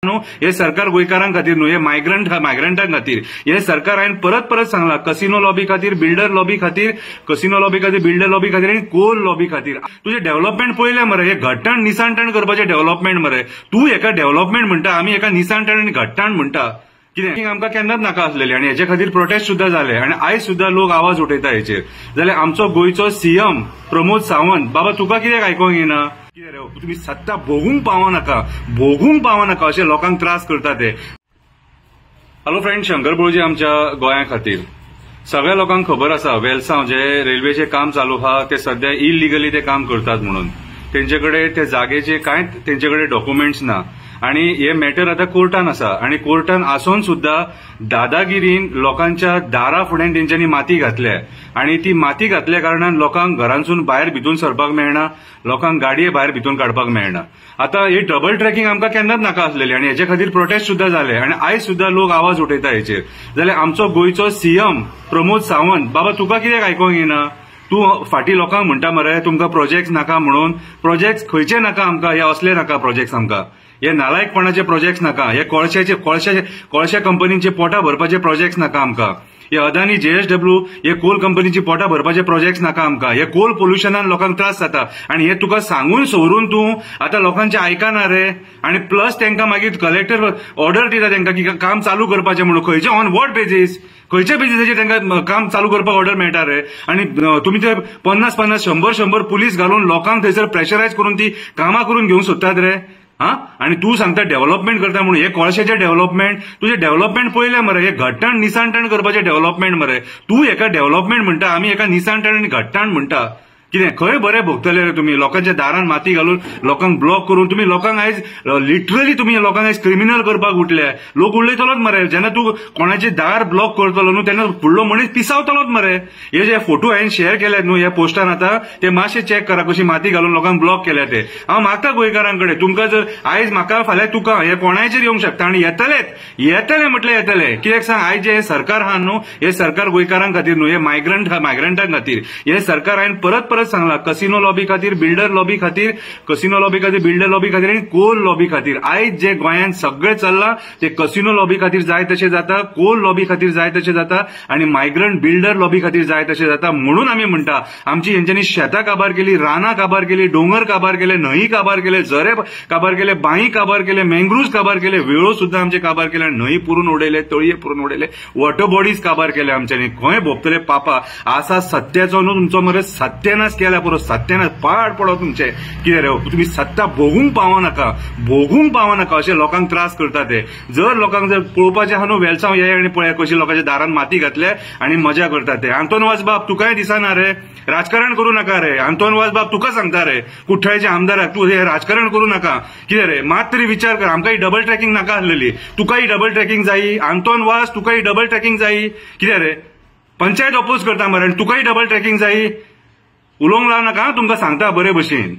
न्हू हे सरकार गोंयकारां खातीर न्हू, हे मायग्रंटां खातीर. हे सरकार हांवें परत परत सांगला, कसिनो लॉबी खातीर, बिल्डर लॉबी खातीर, कसिनो लॉबी खातीर, बिल्डर लॉबी खातीर आनी कोल लॉबी खातीर. तुजें डेव्हलपमेंट पळयलें मरे, हे घट्टाण निसाणटाण करपाचें डेव्हलपमेंट मरे. तूं एका डेव्हलपमेंट म्हणटा, आमी एका निसाणटाण आनी घट्टाण म्हणटा. कितें आमकां केन्नाच नाका आसलेले आनी हेचे खातीर प्रोटेस्ट सुद्दां जाले आनी आयज सुद्दां लोक आवाज उठयता हेचेर. जाल्यार आमचो गोंयचो सीएम प्रमोद सावंत, बाबा तुका कित्याक आयकोंक येना? कितें रे, तुमी सत्ता भोगूंक पावनाका, भोगूंक पावनाका अशें लोकांक त्रास करता ते. हॅलो फ्रेंड, शंकर बोळजी आमच्या गोंया खातीर. सगळ्या लोकांक खबर आसा वेलसांव जे रेल्वेचें काम चालू आहा ते सद्या इलिगली ते काम करतात म्हणून. तेंचे कडेन ते जागेचे कांय तेंचे कडेन डॉक्युमेंट्स ना आनी हे मॅटर आतां कोर्टान आसा आनी कोर्टान आसून सुद्दां दादागिरीन लोकांच्या दारा फुड्यान तेंच्यांनी माती घातल्या आनी ती माती घातल्या कारणान लोकांक घरांसून भायर भितून सरपाक मेळना, लोकांक गाडये भायर भितून काडपाक मेळना. आतां हे डबल ट्रॅकिंग आमकां केन्नाच नाका आसलेली आनी हेचे खातीर प्रोटेस्ट सुद्दां जाले आनी आयज सुद्दां लोक आवाज उठयता हेचेर. जाल्यार आमचो गोंयचो सीएम प्रमोद सावंत, बाबा तुका कित्याक आयकोंक येना? तूं फाटीं लोकांक म्हणटा मरे तुमकां प्रोजेक्ट्स नाका म्हणून. प्रोजेक्ट्स खंयचे नाका आमकां, हे असले नाका प्रोजेक्ट्स आमकां, हे नालायकपणाचे प्रोजेक्ट्स नाका, हे कोळशाचे कोळशाचे कोळशा कंपनीचे पोटा भरपाचे प्रोजेक्ट्स नाका आमकां, हे अदानी जेएसडब्ल्यू हे कोल कंपनीची पोटा भरपाचे प्रोजेक्ट्स नाका आमकां. हे कोल पोल्युशनान लोकांक त्रास जाता आनी हे तुका सांगून सवरून तूं आतां लोकांचे आयकना रे. आनी प्लस तांकां मागीर कलेक्टर ऑर्डर दिता तांकां की काम चालू करपाचें म्हणून. खंयचे ऑन what basis, खंयच्या बेजीसाचेर तांकां काम चालू करपाक ऑर्डर मेळटा रे? आनी तुमी ते 50 50 100 100 पुलीस घालून लोकांक थंयसर प्रेशरायज करून ती कामां करून घेवंक सोदतात रे. हा, आनी तूं सांगता डेव्हलपमेंट करता म्हणून. हे कोळशाचें डेव्हलपमेंट, तुजें डेव्हलपमेंट पळयलें मरे, हे घट्टाण निसाणटाण करपाचें डेव्हलपमेंट मरे. तूं एका डेव्हलपमेंट म्हणटा, आमी एका निसाणटाण आनी घट्टाण म्हणटा. कितें खंय बरें भोगतले रे तुमी? लोकांच्या दारान माती घालून लोकांक ब्लॉक करून तुमी लोकांक आयज लिटरली तुमी लोकांक आयज क्रिमिनल करपाक उठले. लोक उलयतलोच मरे, जेन्ना तूं कोणाचें दार ब्लॉक करतलो न्हू तेन्ना फुडलो मनीस पिसावतलोच मरे. हे जे फोटो हांवें शेअर केल्यात न्हू ह्या पोस्टान, आतां ते मातशे चॅक करा कशी माती घालून लोकांक ब्लॉक केल्या ते. हांव मागता गोंयकारां कडेन, तुमकां जर आयज म्हाका फाल्यां तुका हे कोणाचेर येवंक शकता आनी येतलेच, येतले म्हटल्यार येतले. कित्याक सांग, आयज जे सरकार आहा न्हू हे सरकार गोंयकारां खातीर न्हू, हे मायग्रंटां खातीर. हे सरकार हांवें परत परत सांगला, कसिनो लॉबी खातीर, बिल्डर लॉबी खातीर, कसिनो लॉबी खातीर, बिल्डर लॉबी खातीर आनी कोल लॉबी खातीर. आयज जे गोंयांत सगळें चल्लां ते कसिनो लॉबी खातीर जाय तशें जाता, कोल लॉबी खातीर जाय तशें जाता आनी मायग्रंट बिल्डर लॉबी खातीर जाय तशें जाता. म्हणून आमी म्हणटा आमची हेंच्यांनी शेतां काबार केली, रानां काबार केली, दोंगर काबार केले, न्हंयी काबार केले, झरे काबार केले, बांयी काबार केले, मँग्रुव्स काबार केले, वेळो सुद्दां आमचे काबार केले, न्हंयी पुरून उडयले, तळये पुरून उडयले, वॉटर बॉडीज काबार केले आमच्यांनी. खंय भोगतले पापा आसा सत्याचो न्हू तुमचो मरे, सत्यानाश केल्या पुरो, सत्यानाश पाड पडो तुमचे. कितें रे, तुमी सत्ता भोगूंक पावनाका, भोगूंक पावनाका अशें लोकांक त्रास करता ते. जर लोकांक जर पळोवपाचें आहा न्हू वेलसांव ये आनी पळया कशी लोकांच्या दारान माती घातले आनी मजा करता ते. आंतोन वाज बाब तुकाय दिसना रे, राजकारण करूं नाका रे. आंतोन वाज बाब तुका सांगता रे, कुठ्ठाळेच्या आमदाराक, तूं हे राजकारण करूं नाका. कितें रे, मात तरी विचार कर, आमकां ही डबल ट्रॅकिंग नाका आसलेली, तुका ही डबल ट्रॅकिंग जायी आंतोन वाज, तुका ही डबल ट्रॅकिंग जायी. कितें रे, पंचायत अपोज करता मरे आनी तुकाय डबल ट्रॅकिंग जायी. उलोवंक लाव नाका, तुमकां सांगता बरे भशेन.